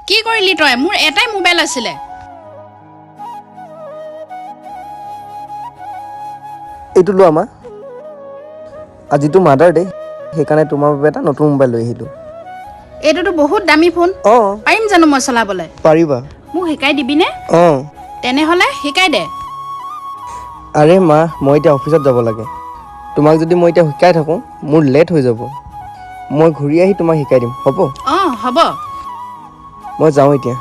কি কৰিলি তই? মোৰ এটাই মোবাইল আছিলে। এইটো লোৱা মা, আজিতো মাদাৰ ডে, সেইকাৰণে তোমাৰ বাবে এটা নতুন মোবাইল লৈ আহিলোঁ। এইটোতো বহুত দামী ফোন। অঁ। পাৰিম জানো মই চলাবলৈ? পাৰিবা। মোক শিকাই দিবিনে? অঁ। তেনেহ'লে শিকাই দে। আৰে মা, মই এতিয়া অফিচত যাব লাগে। তোমাক যদি মই এতিয়া শিকাই থাকোঁ, মোৰ লেট হৈ যাব। মই ঘূৰি আহি তোমাক শিকাই দিম, হ'ব? অঁ, হ'ব। মই যাওঁ এতিয়া।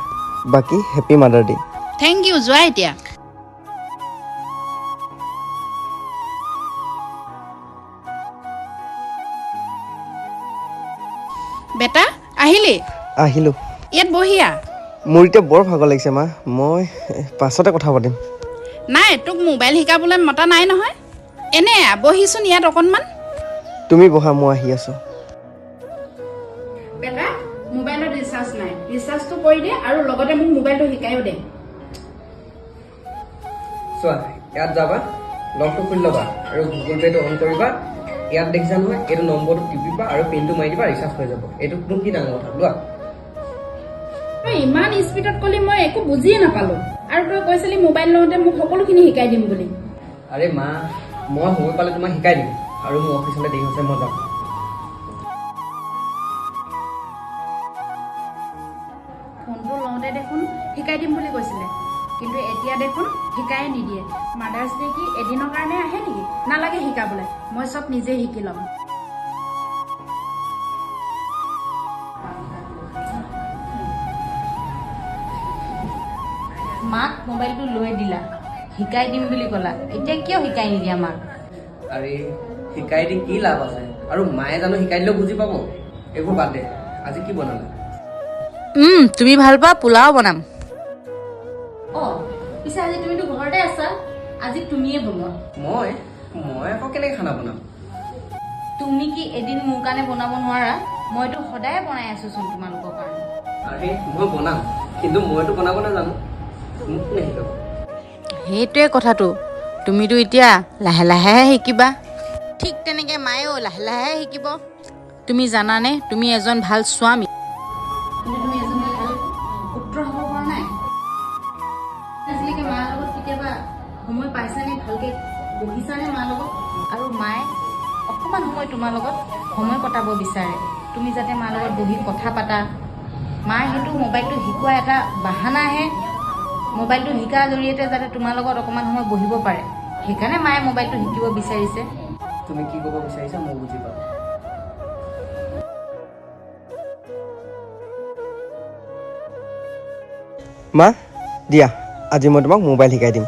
বাকী happy mother day. Thank you. যোৱা এতিয়া। বেটা, আহিলি? আহিলোঁ। ইয়াত বহি আহ। মোৰ এতিয়া বৰ ভাগৰ লাগিছে মা, মই পাছতে কথা পাতিম। নাই, তোক মোবাইল শিকাবলৈ মতা নাই নহয়। এনে আহ, বহিচোন ইয়াত অকণমান। তুমি বহা, মই আহি আছোঁ। বেটা, মোবাইলত ৰিচাৰ্জ নাই, ৰিচাৰ্জটো কৰি দে আৰু লগতে মোক মোবাইলটো শিকায়ো দে। চোৱা, ইয়াত যাবা, লকটো খুলি ল'বা আৰু গুগল পে'টো অন কৰিবা। ইয়াত দেখিছা নহয়, এইটো নম্বৰটো টিপিবা আৰু পিনটো মাৰি দিবা, ৰিচাৰ্জ হৈ যাব। এইটোনো কি ডাঙৰ কথা, লোৱা। তই ইমান স্পীডত ক'লি, মই একো বুজিয়ে নাপালো। আৰু তই কৈছিলি মোবাইল লওঁতে মোক সকলোখিনি শিকাই দিম বুলি। আৰে মা, মই সময় পালে তোমাক শিকাই দিম। আৰু মোৰ অফিচলৈ দেৰি হৈছে, মই যাওঁ। ফোনটো লওঁতে দেখোন শিকাই দিম বুলি কৈছিলে, কিন্তু এতিয়া দেখোন শিকাই নিদিয়ে। মাদাৰ্ছ ডে কি এদিনৰ কাৰণে আহে নেকি? নালাগে শিকাবলৈ, মই চব নিজে শিকি ল'ম। মাক মোবাইলটো লৈ দিলা, শিকাই দিম বুলি ক'লা, এতিয়া কিয় শিকাই নিদিয়া মাক? আৰে, শিকাই দি কি লাভ আছে? আৰু মায়ে জানো শিকাই দিলেও বুজি পাব? এইবোৰ বাদ দে, আজি কি বনালা? তুমি ভাল পোৱা পোলাও বনাম। অঁ, পিছে আজি তুমিতো ঘৰতে আছা, আজি তুমিয়ে বনোৱা। মই আকৌ কেনেকৈ খানা বনাম? তুমি কি এদিন মোৰ কাৰণে বনাব নোৱাৰা? মইতো সদায় বনাই আছোচোন তোমালোকৰ কাৰণে। আৰে, মই বনাম, কিন্তু মইতো বনাব নাজানো, মোক কোনে শিকাব? সেইটোৱে কথাটো, তুমিতো এতিয়া লাহে লাহেহে শিকিবা। ঠিক তেনেকৈ মায়েও লাহে লাহে শিকিব। তুমি জানানে, তুমি এজন ভাল স্বামী, কিন্তু তুমি এজন ভাল পুত্ৰ হ'ব পৰা নাই। আজিলৈকে মাৰ লগত কেতিয়াবা সময় পাইছানে? ভালকৈ বহিছানে মাৰ লগত? আৰু মায়ে অকণমান সময় তোমাৰ লগত সময় কটাব বিচাৰে, তুমি যাতে মাৰ লগত বহি কথা পাতা। মায়ে সেইটো মোবাইলটো শিকোৱা এটা বাহানাহে, মোবাইলটো শিকাৰ জৰিয়তে যাতে তোমাৰ লগত অকণমান সময় বহিব পাৰে, সেইকাৰণে মায়ে মোবাইলটো শিকিব বিচাৰিছে। তুমি কি ক'ব বিচাৰিছা মই বুজি পাওঁ। মা, দিয়া, আজি মই তোমাক মোবাইল শিকাই দিম।